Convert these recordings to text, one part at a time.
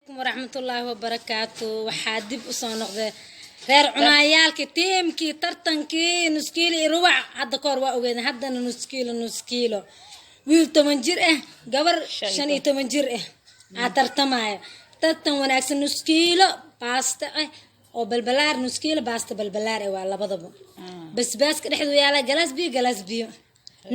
Waraxmatullaahi wabarakaatu. Waxaa dib usoo noqday reer cunaayaalkii, tiimkii tartankii nuskiilo iyo rubac. Hadda kahor waa ogeedeen, haddana nuskiilo nuskiilo, wiil 10 jir ah, gabar 15 jir ah aa tartamaya. Tartan wanaagsan, nuskiilo baasta ah oo balbalaar, nuskiilo baasta balbalaar ah waa labadaba. Basbaaska dhexdu yaala, galaas biyo, galaas biyo.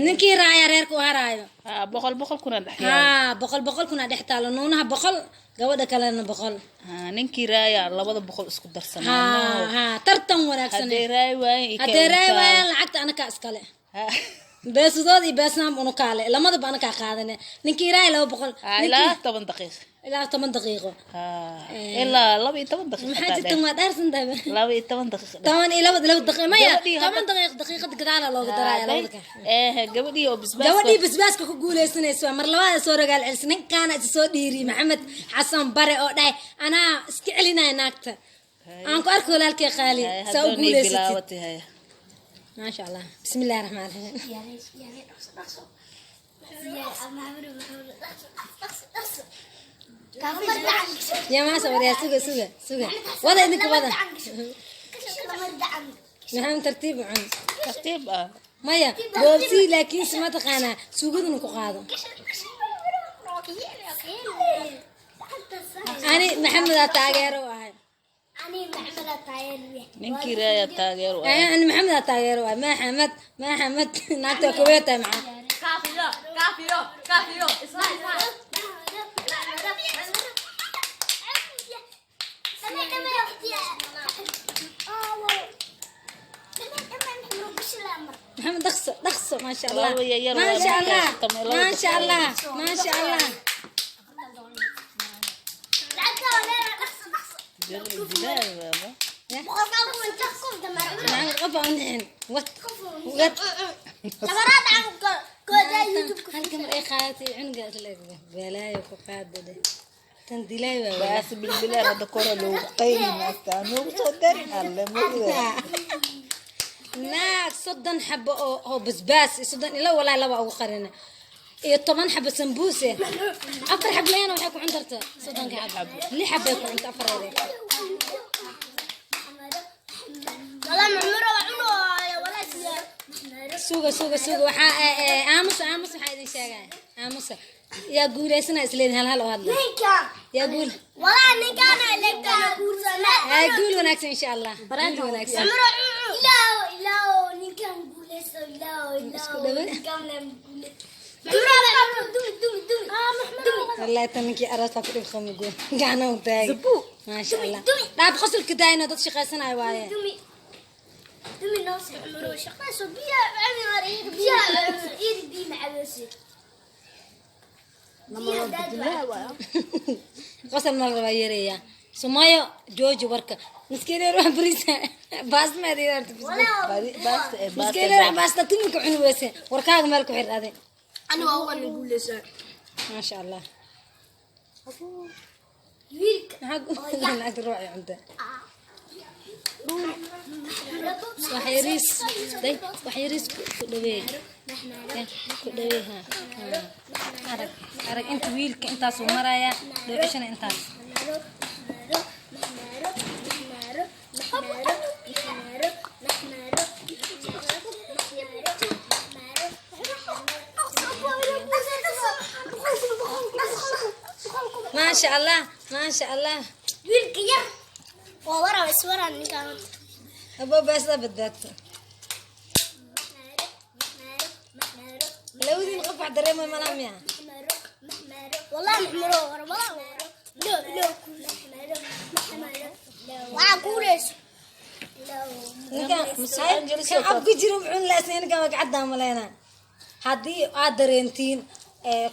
Ninkii raaya reerka u haraayo. Haa, 100 100 kuna dhex yaalo. Haa, 100 100 kuna dhex taalo, nuunaha 100, gabadha kalena 100. Haa, ninkii raaya labada 100 isku darsanaa. Haa haa, tartan wanaagsan. Hadday raay waayeen iyo Haddee raay waayaan, lacagta anakaa iskale, beesadood iyo beesnaam unukaale, lamadaba anakaa qaadane. Ninkii raaya 200. Ilaa 10 daqiiq. Ilaa 10 daqiiqo. Haa, ilaa 12 daqiiq. Maxaa Hataa jirtan dheh. Waa dhaarsan tahay. 12 daqiiq dheh. 12 laba daqiiq maya. Gabadhii 10 daqiiq, daqiiqad gadaala looga daraaya labada kan. Gabadhii oo basbaaska Gabadhii basbaaska ku guuleysanaysa waa mar labaad soo rogaal celis. Ninkaana isa soo dhiiriy, Maxamed Xasan Bare, oo dhahay anaa iska celinaya naagta. Aan ku arko, walaalkay qaali, saa u Haddoo nii guuleysatid. bilaabatay haya. Maasha Allah, bismi illahi raxmaan raxiim. Yaa maasa waryaa, suga suga suga, wada idinka wada. Maxamed, tartiib u cun. Tartiib ah. Maya, boobsii, laakiinse ma taqaanaa suugaduna ku qaado. Ani Maxamedaa taageero u ahay. Ninkii raaya taageero ah. Ani Maxamedaa taageero u ahay. Maxamed, Maxamed, naagta waa kaweyn tahay maxaa. Kafiro, kafiro, kafiro, isla, isla. Maxamed, dhaqso dhaqso, maasha Allah. Laba yar waa Maasha Allah. markaas, tamo laba. Maasha Allah, maasha Allah. Bilaal waaba. Maxamed, qof aan dhicin, wad wad. Halka mar ay qaadatay cunuga isla eg balaayo ku qaada dheh, tan dilaay waa walaa. Baas bilbilaar hadda kora loogu qayli, naagta noogu soo darin alle mugda. Naag 30 xabo oo basbaas iyo 30 ila walaa laba ugu qarina iyo 10 xabo sambuuse, afar xab leena waxay ku cun kartaa 30-ka xabo, lix xabay ku cunta, afar eray. Suga suga suga, waxaa aamusa aamusa, waxaa idin sheegaya aamusa. Yaa guuleysana isleedin? Hal hal oo hadla, yaa guul? Guul wanaagsan insha Allah, guul wanaagsan. Isku dhawe. Wallahi tan ninkii aroosaa ku dhib qamigo gacana u taagay, maasha Allah. Dhaaf qosolka daayna, dad shaqaysanayo waaye. Qosol ma la rabaa yeeraya sumayo, jooji warka. Miskiin yar wax bariisa baasma yarta. Baasta ee Miskiin yar wax baasta tuminka cuni weyse, warkaaga meel ku xir ade. Maasha Allah, maxaa naagta ruuxay cunta? Wax yariis day, wax yariis ku dhaweey. Ya, ku dhaweey. Ha ha, arag arag, inta wiilka intaasuu marayaa, dhoocishana intaas. Maasha Allah, maasha Allah. Wiilka yar waa waraa iswaraa ninkaan. Abo baasda badbaadta lawdiin qof wax dareemay malaha miya? والله محمرو ورا والله لو لو waa guuleys. Ninkan kan ab ku jiro muxuu laasnay? Ninkan waa gacaddaa malaynaa. Haddii aad dareentiin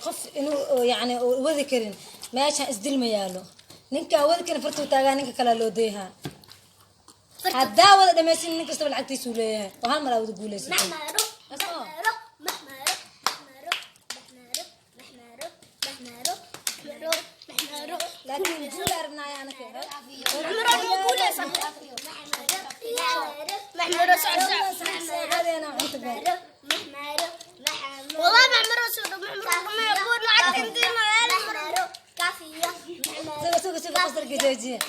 qof inuu oo yacni uu wadi karin, meeshan isdil ma yaalo. Ninkaan wadi karin fartuu taagaa, ninka kalea loo deehaa. Haddaa wada dhamaysin, nin kastaba lacagtiisuu leeyahay oo hal mar aa wada guulaysatin. محمرو محمرو محمرو محمرو محمرو محمرو محمرو محمرو. Laakiin guul arabnaaya anaka. محمرو guuleys محمرو سعر سعر. Saacadeena cunta baa. والله محمرو سعر محمرو محمرو لعبت عندي. Suga suga suga. Qosarka joojiya.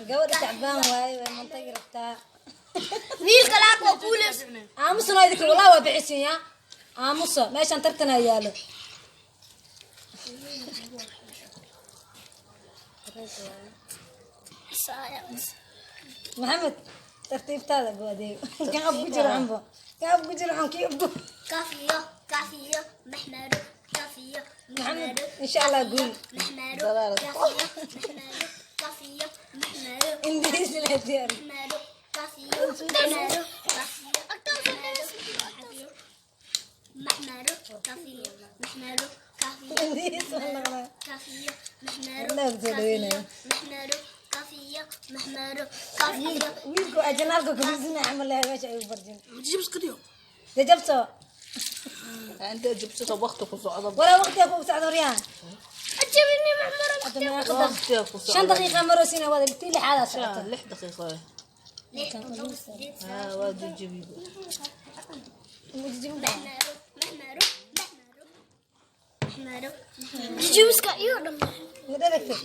Gabadha tacbaan waaye, way mantagi rabtaa. Wiilka laak waa kuuleys. Aamusna idinka, walaa waa bixisin ya. Aamuso, meeshaan tartanaa yaalo. Maxamed, tartiibtaada bu adeego. Kan af ku jiro cunbo, kan af ku jiro cun kii afku. Kaafiyo, kaafiyo, maxmaro, kaafiyo. Maxamed, insha Allah guul. Maxmaro, kaafiyo, maxmaro, kaafiyo, maxmaro. Ingiriisi la diyaar. Maxmaro, kaafiyo, maxmaro, kaafiyo, maxmaro, kaafiyo, maxmaro, kaafiyo. Ingiriisi waa naqlaa. Kaafiyo, maxmaro. Allah ku soo dhaweynayo. Maxmaro, kaafiyo, maxmaro, kaafiyo. Wiilku ajanaalka kabisina camal lehay meesha ay u barjin. Jajabso. Inta jibsata waqti ku socdo. Walaa waqtiga ku socdo waryahan. Ajabini maxmaro. Hadda meeqa daqiiqo? Waqtiga ku socdo. 5 daqiiqa marosina wada tii lixaadaa socota. 6 daqiiqo. Ha, waa jajabi. Maxmaro, maxmaro, maxmaro, maxmaro. Jajabiska iyo dhammaan. Mid adagtay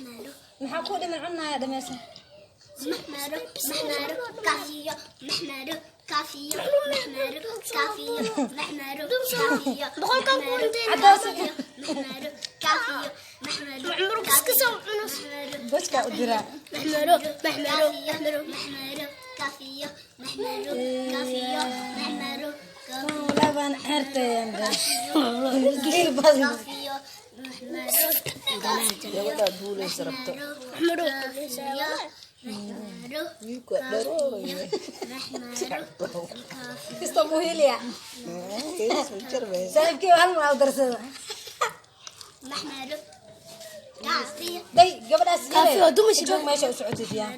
maxaa ku dhiman cunaya dhamaysan. محمر محمر كافية محمر كافية محمر كافية محمر كافية محمر محمر كافية محمر محمر كسكسة Boskaa u diraa. محمر محمر محمر محمر كافية محمر كافية محمر Walaa baan xeertayaan badan. كافية محمر Gabadhaa duulaysa rabto. محمر محمر Wiilku waa dharooraya. Kisto muhiiliya. Jarbaysa. Saaxiibkii hal mar u darsada. محمر كافية Day gabadhaas yare joog meesha u socotid yaa.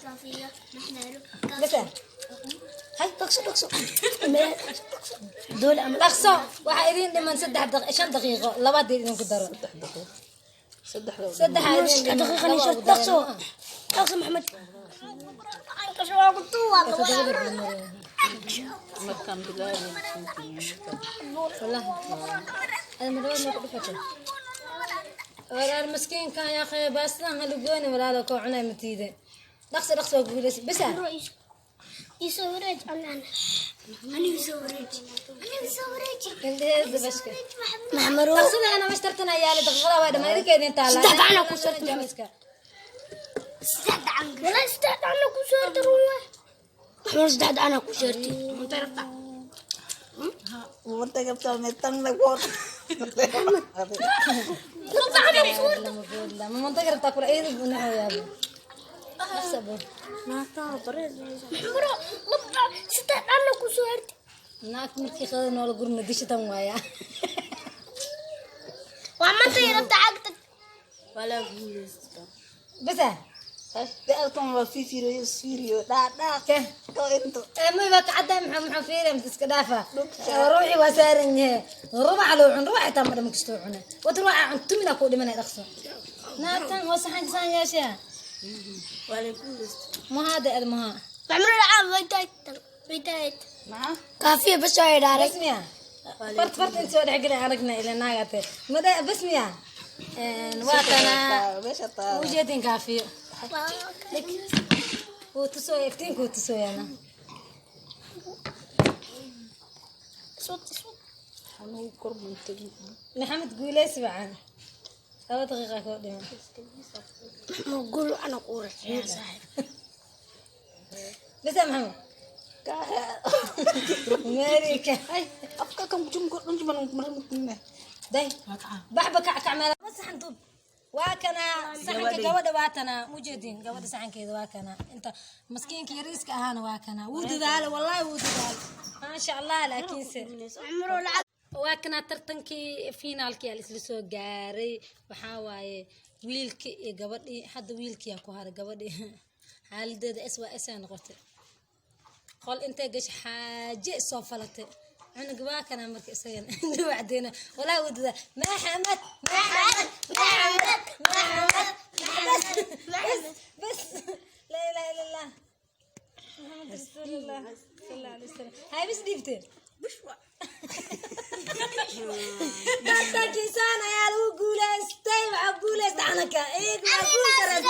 كافية محمر Basa. هاي dhaqso dhaqso. Dhaqso, waxaa idin dhiman 3 5 daqiiqo, labaad idinku daro. 3 daqiiqo. Saddex. Saddex idin dhiman. Laba ugu dareen. Dhaqso Maxamed. Markaan bilaabay. Wallahi. Ada madawad ma ku dhufatay? Walaal miskiinkan yaa akhi, baastadan halugooni walaalo koo cunay matiide. Dhaqso dhaqso waa guulaysa. Bisa. Indhaheeda bashka. Dhaqsada ana meesha tartan ayaa yaala, daqiiqada waa dhammaan idinka idin taala. Saddex gacan aa ku soo Jamiska. Wanta gabtaa meetan la goor. Lama boodla. Ma manta garabtaa kula eedu buu naxoyaa. Dhaqso buu. Naag markii qadada noola gurna dishitan waaya. Bisa. Daalkan waa fiiriyo fiiriyo dhaa dhaa. Ke. Ko inta. May baa kacadda maxaa fiiriya mise iska dhaafa. Ruuxii waa saaran yahay. Rubac loo cun, rubac xitaa ma dhama kastoo cuna. Wad rubaca cuntumina kuu dhimanay dhaqso. Naagtan waa saxanka saan yeeshaa. Mahaa da ad mahaa. Maxaa? كافية بس هاي دارك. Bas miya? Fart fart inta soo dhex gelay aragna ila naagate. Mada bas miya? Waa kana. Meesha taa. Ujeedin kaafiyo. Wuu tusooya iftiinku wuu tusooyaana. صوت صوت. Anuu kor muntagin. Maxamed guuleysi wacan. 2 daqiiqa koo dhiman. قول انا قورة يا صاحب. Bisa Maxamed. Amerika. Afka kan jumko dhan mar. Day. Baxba kac kac meel. Ma saxan dub. Waa kana saxanka gabadha, waa tana mujeedin gabadha saxankeeda waa kana, inta maskiinka yariiska ahaana waa kana. Wuu dadaalo, wallahi wuu dadaalo, maasha Allah, laakiinse عمره لعب. Waa kana tartankii finaalkii aa isla soo gaaray. Waxaa waaye wiilkii iyo gabadhii. Hadda wiilkiyaa ku haray, gabadhii xaaladeeda s waa s ay noqotay, qol intay gashay xaaje soo falatay cunuga. Waa kana marka isagana wacdeyna, walaa wuu dadaa. Maxamed, Maxamed, Maxamed, Maxamed, bas bas, laa ilaha illa Allah, Maxamed rasuulullah sal alla alay wasalam. Hay bis dhiibtee. Tartankiisaan ayaa lagu guuleystay. Waxaa guuleystay. Tartanka iyaga waa guul.